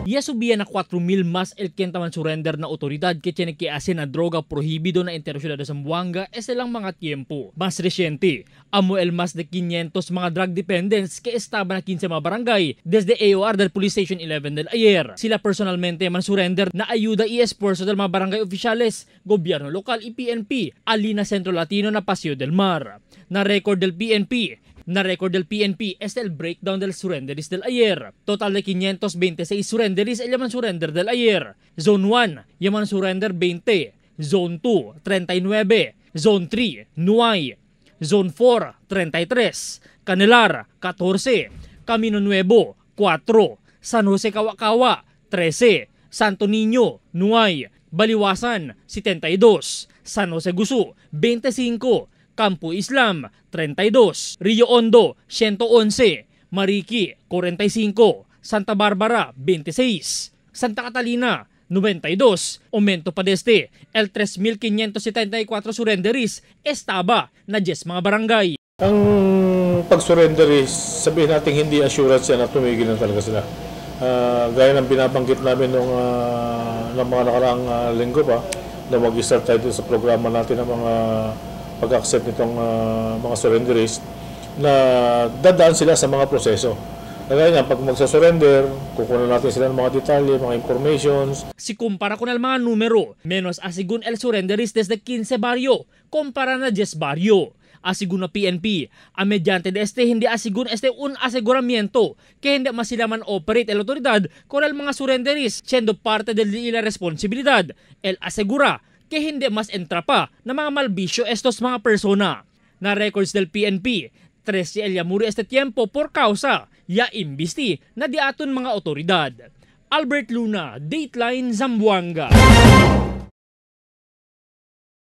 Ya subía na 4,000 más el quien taman surrender na otoridad que tiene que hacer na droga prohibido na entero ciudad de Zamboanga es lang mga tiempo. Mas reciente, amo el más de 500 mga drug dependents que estaba na 15 mga barangay desde AOR del Police Station 11 del ayer. Sila personalmente man surrender na ayuda y esfuerzo del mga barangay oficiales, gobierno local y PNP, alina Centro Latino na Paseo del Mar. Na record del PNP, es el breakdown del surrenderis del ayer. Total de 526 surrenderis el yaman surrender del ayer. Zone 1, yaman surrender 20. Zone 2, 39. Zone 3, 9. Zone 4, 33. Canelar, 14. Camino Nuevo, 4. San Jose Kawakawa, 13. Santo Niño, 9. Baliwasan, 72. San Jose Gusu, 25. Campo Islam, 32. Rio Hondo, 111. Mariki, 45. Santa Barbara, 26. Santa Catalina, 92. Aumento pa deste, el 3,574 surrenderis estaba na 10 mga barangay. Ang pag-surrender is, sabihin natin hindi assurance yan na tumigil na talaga sila. Gaya ng binabanggit namin nung ng mga nakaraang linggo pa, na mag-start tayo sa programa natin ng mga pag-accept nitong mga surrenderies, na dadaan sila sa mga proseso. Kagaya nga, pag magsasurrender, kukunan natin sila ng mga detalye, mga informations. Si kumpara con el mga numero, menos asigun el surrenderis desde 15 barrio, kumpara na 10 barrio. Asigun na PNP, a mediante de este hindi asigun este un aseguramiento que hindi masila man operate el autoridad con el mga surrenderis, siendo parte de la responsibilidad. El asegura que hindi mas entra pa na mga malbisyo estos mga persona. Na records del PNP, 13 el yamuri este tiempo por causa ya imbisti na diaton mga otoridad. Albert Luna, Dateline Zamboanga.